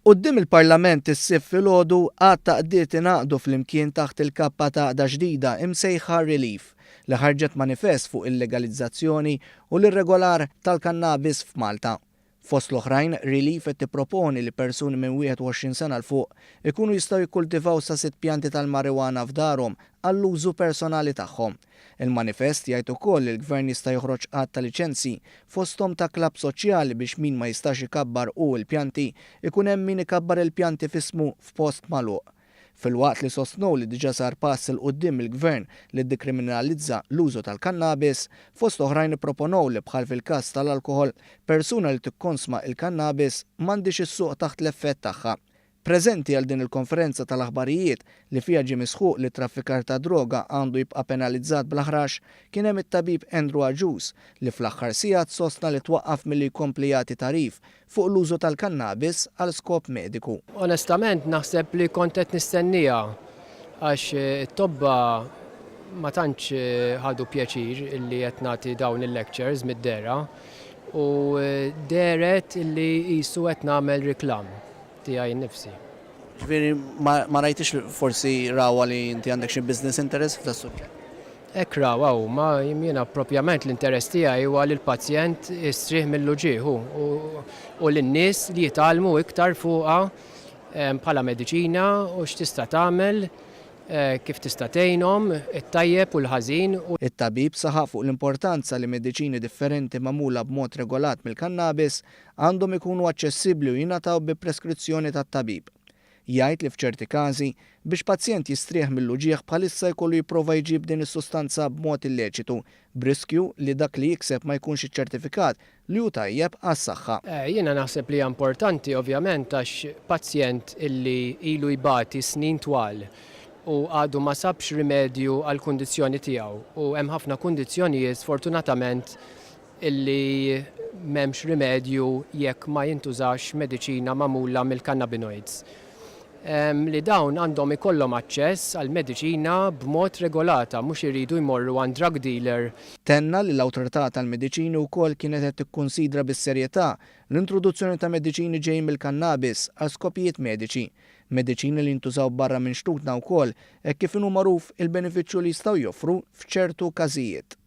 Quddiem il-Parlament is-Sibt filgħodu, għadd ta' għaqdiet ingħaqdu flimkien taħt il-kappa ta' għaqda ġdida imsejħa Relief, li ħarġet manifest fuq il-legalizzazzjoni u l-irregolar tal-kannabis f'Malta. Fost l-oħrajn, Relief qed tipproponi li persuni minn 21 sena 'l fuq ikunu jistgħu jikkultivaw sa sitt pjanti tal-marijuana f'darhom għall-użu personali tagħhom. Il-manifest jgħid ukoll li l-Gvern jista' joħroġ għadd ta' liċenzji, fosthom ta' klabb soċjali biex min ma jistax ikabbar hu l-pjanti, ikun hemm min ikabbar il-pjanti f'ismu f'post magħluq. Filwaqt li sostnew li diġà sar pass 'il quddiem mill-Gvern li ddikriminalizza l-użu tal-kannabis, fost oħrajn ipproponow li bħal fil-każ tal-alkoħol, persuna li tikkonsma il-kannabis m'għandhiex issuq taħt l-effett tagħha. Preżenti għal din il-konferenza tal-aħbarijiet, li fiha ġie misħuq li t-traffikar tad-droga għandu jibqa' penalizzat bl-aħrax, kien hemm it-tabib Andrew Agius li fl-aħħar sigħat sostna li twaqqaf milli jkompli jagħti tagħrif fuq l-użu tal-kannabis għal skop mediku. Onestament naħseb li kont qed nistennieha għax it-tobba ma tantx ħadu pjaċir illi qed nagħti dawn il-lectures mid-dehra u dehret illi qisu qed nagħmel reklam. Tiegħi nnifsi. Ġifieri ma rajtix li forsi rawha li inti għandek xi business interest f'da suġġett? Hekk rawha huma, jiena propjament l-interess tiegħi huwa li l-pazjent jistrieħ mill-uġigħ hu u lin-nies li jitgħallmu iktar fuqha bħala mediċina u x'tista' tagħmel, kif tista' tgħinhom, it-tajjeb u l-ħażin. It-tabib saħaq fuq l-importanza li mediċini differenti magħmula b'mod regolat mill-kannabis għandhom ikunu aċċessibbli u jingħataw bi preskrizzjoni tat-tabib. Jgħid li f'ċerti każi, biex pazjent jistrieħ mill-uġigħ bħalissa jkollu jipprova jġib din is-sustanza b'mod illeċitu, b'riskju li dak li jikseb ma jkunx iċċertifikat li hu tajjeb għas-saħħa. Jiena naħseb li hija importanti ovvjament għax pazjent illi ilu jbati snin twal u għadu ma sabx rimedju għall-kundizzjoni tiegħu u hemm ħafna kundizzjonijiet sfortunatament illi m'hemmx rimedju jekk ma jintużax mediċina magħmula mill-cannabinoids. Li dawn għandhom ikollhom aċċess għall-mediċina b'mod regolata mhux iridu jmorru għand drug dealer. Tenna li l-Awtorità tal-Mediċini wkoll kienet qed tikkunsidra bis-serjetà l-introduzzjoni ta' mediċini ġejjin mill-kannabis għal skopijiet mediċi, mediċini li jintużaw barra minn xtutna wkoll hekk kif inhu magħruf il-benefiċċju li jistgħu joffru f'ċertu każijiet.